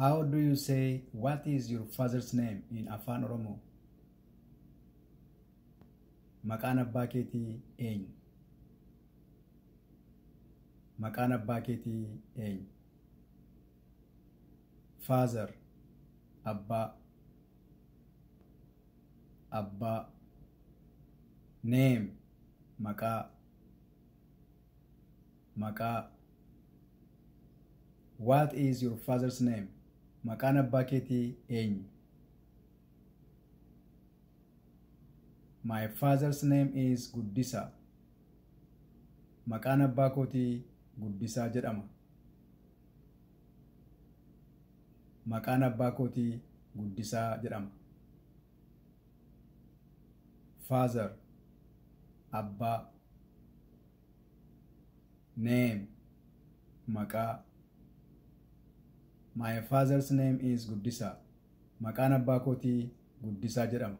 How do you say what is your father's name in Afaan Oromoo? Maqaan abbaa keetii eenyu? Maqaan abbaa keetii eenyu? Father, abbaa. Abbaa. Name, maqaa. Maqaa. What is your father's name? Maqaan abbaa keetii eenyu? My father's name is Guddisaa. Maqaan abbaa kootii Guddisaa jedhama. Maqaan abbaa kootii Guddisaa jedhama. Father, abbaa. Name, maqaa. My father's name is Guddisaa. Maqaan abbaa kootii Guddisaa jedhama.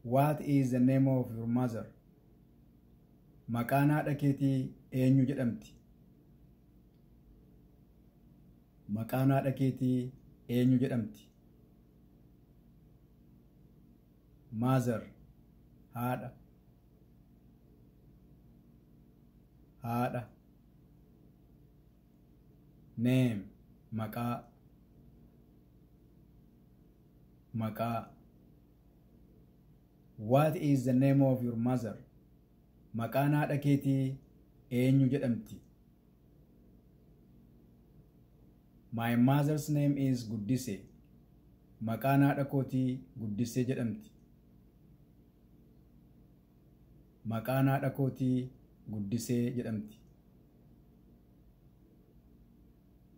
What is the name of your mother? Maqaan haadha keetii eenyu jedhamti? Maqaan haadha keetii eenyu jedhamti? Mother, haadha. Haadha. Name, maqaa. Maqaa. What is the name of your mother? Maqaan haadha keetii eenyu jedhamti? My mother's name is Guddisee. Maqaan haadha kootii Guddisee jedhamti. Maqaan haadha kootii Guddisee jedhamti.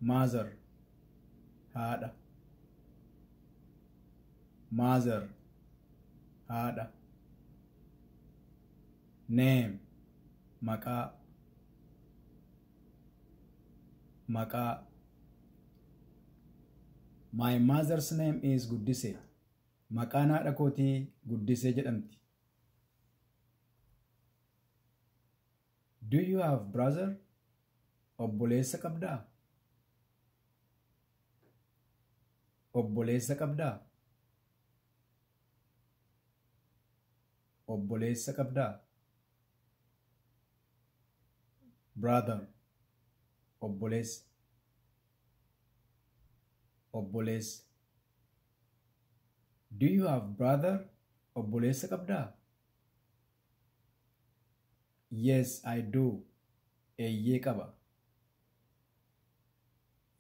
Mother, haadha. Mother, haadha. Name, maqaa. Maqaa. My mother's name is Guddisee. Maqaan haadha kootii Guddisee jedhamti. Do you have brother? Obboleessa qabdaa? Obboleessa qabdaa? Obboleessa qabdaa? Brother, obboleessa. Obboleessa. Do you have brother? Obboleessa qabdaa? Yes, I do. Eeyyee qaba.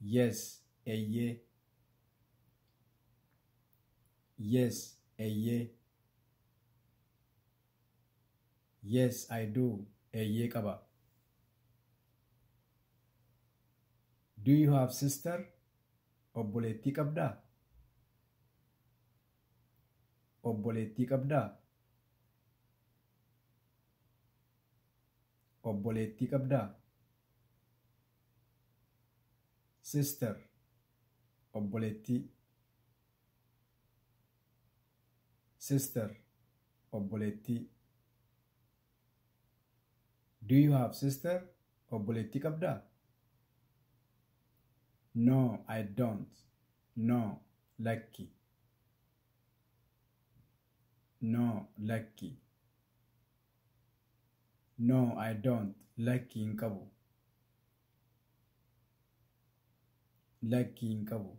Yes, eeyyee. Yes, eeyyee. Yes, I do. Eeyyee qaba. Do you have sister? Obboleettii qabdaa? Obboleettii qabdaa? Obboleettii qabdaa? Sister, obboleettii. Sister, obboleettii. Do you have sister? Obboleettii qabdaa? No, I don't. No, lakki. No, lakki. No, I don't. Lakki hin qabu. Lakki hin qabu.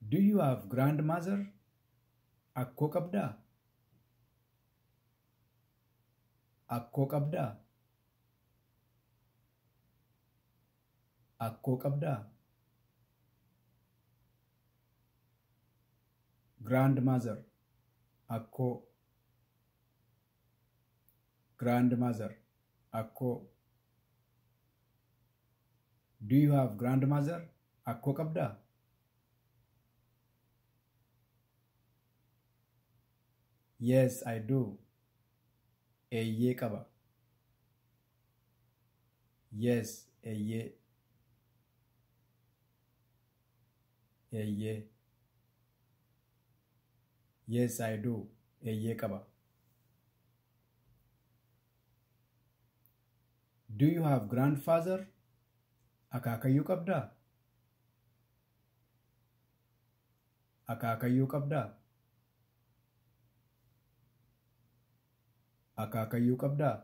Do you have grandmother? Akkoo qabdaa? Akkoo qabdaa? Akkoo qabdaa? Grandmother, akkoo. Grandmother, akkoo. Do you have grandmother? Akkoo qabdaa? Yes, I do. Eeyyee qaba. Yes, eeyyee. Eeyyee. Yes, I do. Eeyyee qaba. Do you have grandfather? Akaakayyuu qabdaa? Akaakayyuu qabdaa? Akaakayyuu qabdaa?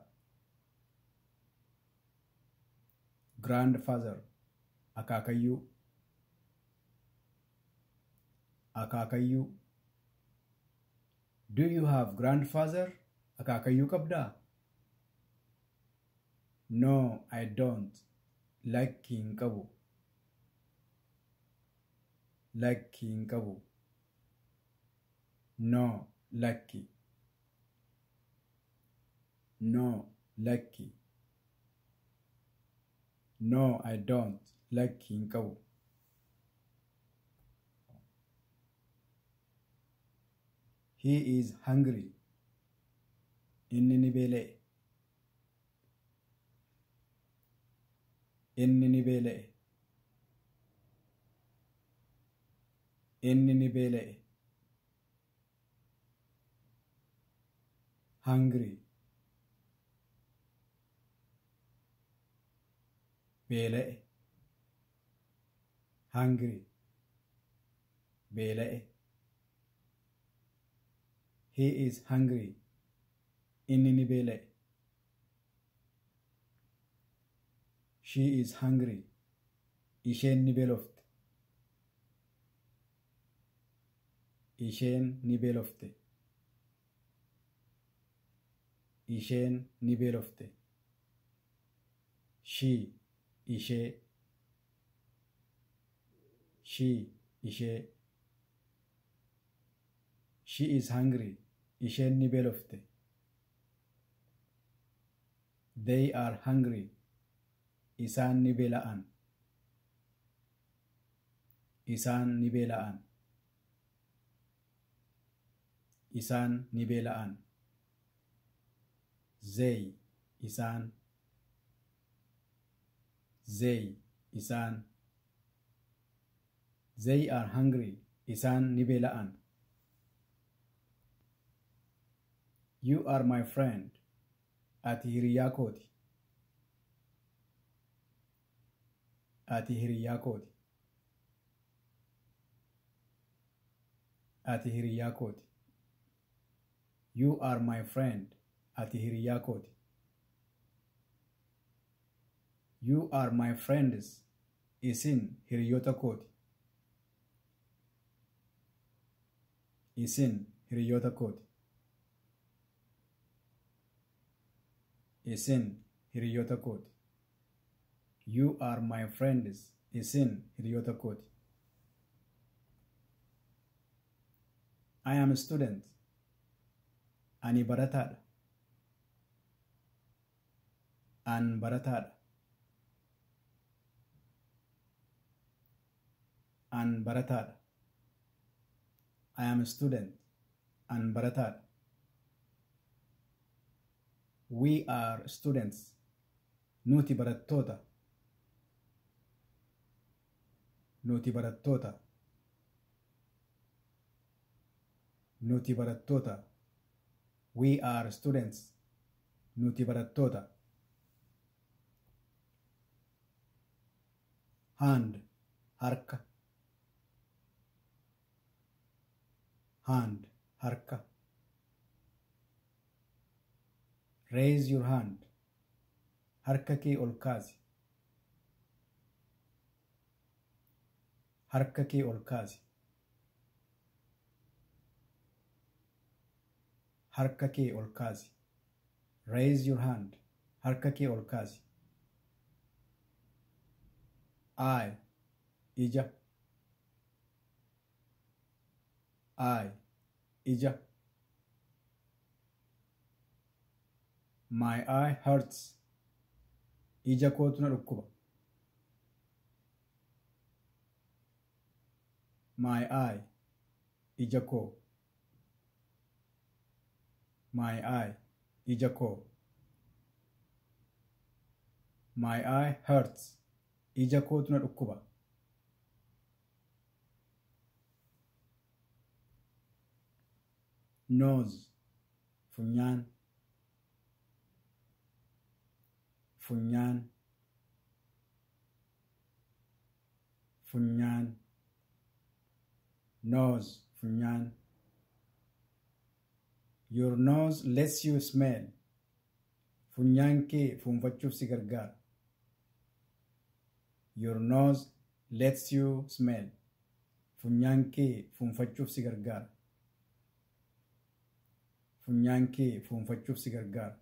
Grandfather. Akaakayyuu. Akaakayyuu. Do you have grandfather? Akaakayyuu qabdaa? No, I don't. Lakki hin qabu. Lakki hin qabu. No, lakki. No, lakki. No, I don't. Lakki hin qabu. He is hungry. Inni ni beela'e. Inni ni beela'e. Inni ni beela'e. Hungry. Beela'e. Hungry. Beela'e. He is hungry. Inni ni beela'e. She is hungry. Isheen ni beelofte. Isheen ni beelofte. Isheen ni beelofte. She, ishee. She, ishee. She is hungry. Isheen ni beelofte. They are hungry. Isaan ni beela'an. Isaan ni beela'an. Isaan ni beela'an. They, isaan. They, isaan. They are hungry. Isaan ni beela'an. You are my friend. Ati hiriyaa kooti. Ati hiriyaa kooti. Ati hiriyaa kooti. You are my friend. Ati hiriyaa kooti. You are my friends. Isin hiriyoota kooti. Isin hiriyoota kooti. Isin hiriyoota kooti. You are my friends. Isin hiriyoota kooti. I am a student. Ani barataadha. An barataadha. An barataadha. I am a student. An barataadha. We are students. Nuti barattoota. Nuti barattoota. Nuti barattoota. We are students. Nuti barattoota. Hand, harka. Hand, harka. Raise your hand. Harka kee ol kaasi. Harka kee ol kaasi. Harka kee ol kaasi. Raise your hand. Harka kee ol kaasi. Eye, ija. Eye, ija. My eye hurts. Ija kootu na dhukkuba. My eye, ija koo. My eye, ija koo. My eye hurts. Ija kootu na dhukkuba. Nose, funyaan. Funyaan. Funyaan. Nose, funyaan. Your nose lets you smell. Funyaan kee fuunfachuuf si gargaara. Your nose lets you smell. Funyaan kee fuunfachuuf si gargaara. Funyaan kee fuunfachuuf si gargaara.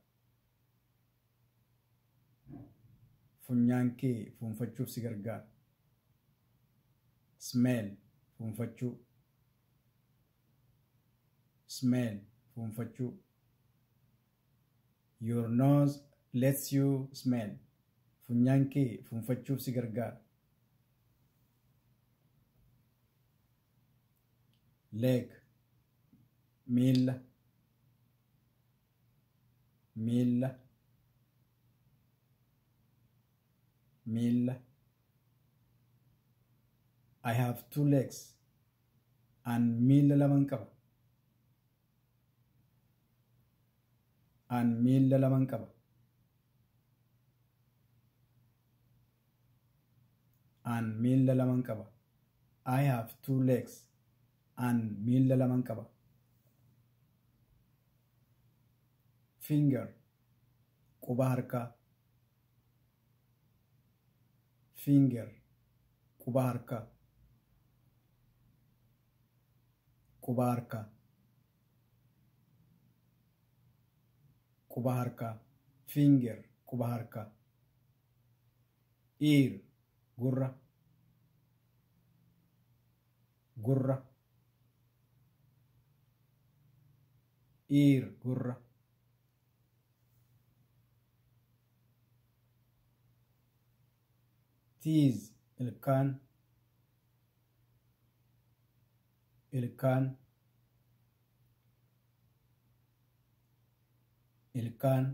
Funyaan kee fuunfachuuf si gargaara. Smell, fuunfachuu. Smell, fuunfachuu. Your nose lets you smell. Funyaan kee fuunfachuuf si gargaara. Leg, miilla. Miilla. Miilla. I have two legs. An miilla laman qaba. An miilla laman qaba. An miilla laman qaba. I have two legs. An miilla laman qaba. Finger, quba harkaa. Finger, quba harkaa. Quba harkaa. Quba harkaa. Finger, quba harkaa. Ear, gurra. Gurra. Ear, gurra. Teeth, ilkaan. Ilkaan. Ilkaan.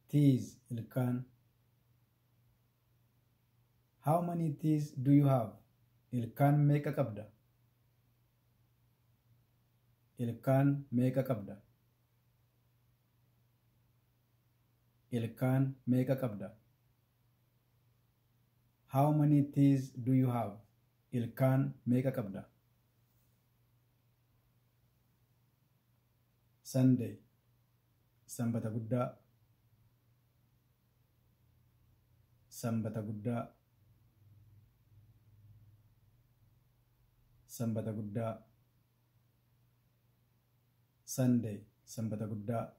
Teeth, ilkaan. How many teeth do you have? Ilkaan meeqa qabda? Ilkaan meeqa qabda? Ilkaan meeqa qabda? How many teeth do you have? Ilkaan meeqa qabda? Sunday, Sanbata guddaa. Sanbata guddaa. Sanbata guddaa. Sunday, Sanbata guddaa.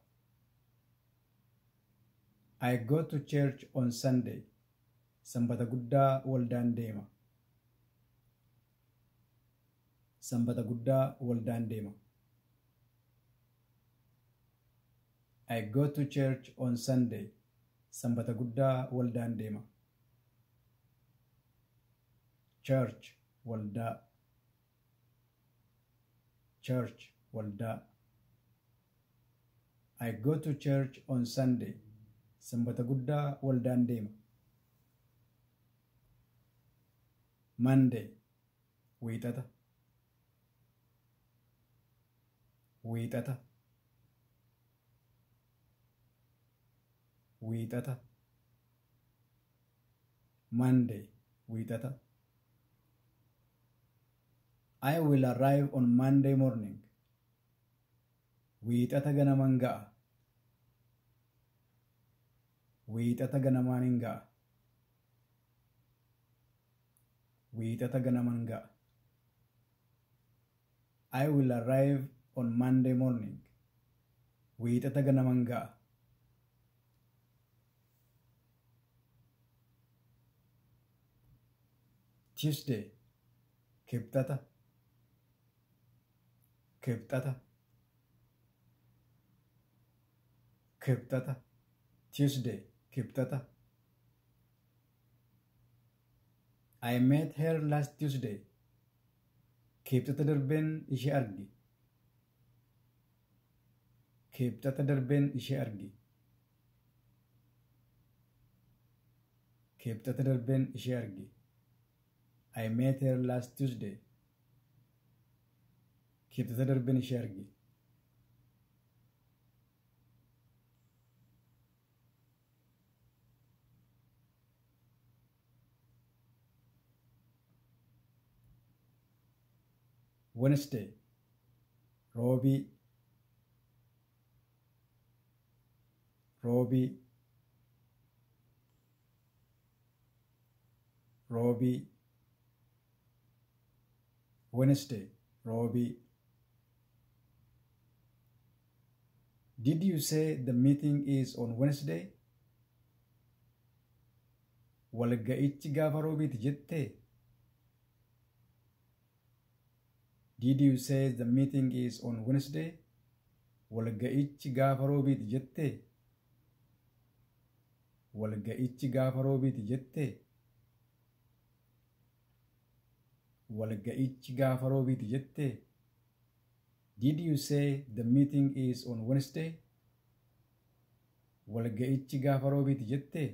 I go to church on Sunday. Sanbata guddaa waldaan deema. Sanbata guddaa waldaan deema. I go to church on Sunday. Sanbata guddaa waldaan deema. Church, waldaa. Church, waldaa. I go to church on Sunday. Sanbata guddaa waldaan deema. Monday, wiixata. Wiixata. Wiixata. Monday, wiixata. I will arrive on Monday morning. Wiixata ganamaan ga'a. Wiixata ganamaan hin ga'a. Wiixata ganamaan ga'a. I will arrive on Monday morning. Wiixata ganamaan ga'a. Tuesday, kibxata. Kibxata. Kibxata. Tuesday, kibxata. I met her last Tuesday. Kibxata darbeen ishee arge. Kibxata darbeen ishee arge. Kibxata darbeen ishee arge. I met her last Tuesday. Kibxata darbeen ishee arge. Wednesday, Roobii, Roobii, Roobii. Wednesday, Roobii. Did you say the meeting is on Wednesday? Walga'ichi gaafa Roobiiti jettee? Did you say the meeting is on Wednesday? Walga'ichi gaafa Roobiiti jettee? Walga'ichi gaafa Roobiiti jettee? Walga'ichi gaafa Roobiiti jettee? Did you say the meeting is on Wednesday? Walga'ichi gaafa Roobiiti jettee?